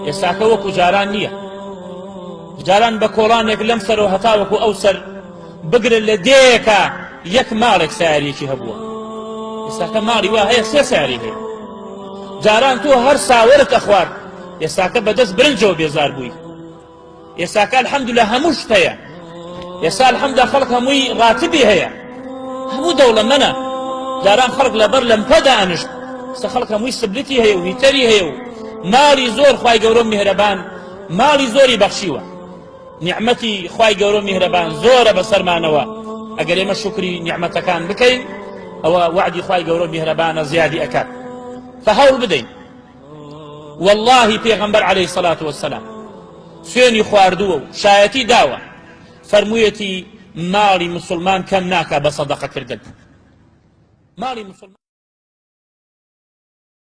ئێستاکە وەکو جاران نییە. جاران بە کۆڵانێک لەم سەرەوە هەتاوەکو ئەو سەر بگرە لە دێیەکە یەک ماڵێک سیارێکی هەبووە. ئێستاکە ماڵی وا هەیە سێ سیاری هەیە. جاران تۆ هەر ساوەرت ئەخوارد، ئێستاکە بەدەست برنجەوە بێزار بووی. ئێستاکە الحمدللە هەموو شت هەیە ئێستا الحمدللە خەڵک هەمووی ڕاتبی هەیە هەموو دەوڵەمەنە جاران خەڵک لەبەر لەمپەدا ئەنشت ئێستا خەڵک هەمووی سبلتی هەیە و هیتەری هەیە و ماڵی زۆر خوای گەورە و میهرەبان ماڵی زۆری بەخشیوە نیعمەتی خوای گەورە و میهرەبان زۆرە بەسەرمانەوە ئەگەر ئێمە شوکری نیعمەتەکان بکەین ئەوە وەعدی خوای گەورە و میهرەبانە زیادی ئەکات فهەوڵ بدەین وەڵاهی پێغەمبەر عەلەیهی سەلات وەسەلام سوێنی خواردووە و شایەتی داوە فەرموویەتی ماڵی مسلمان کەم ناکا بە سەدەقەکردن ماڵی مسلمان.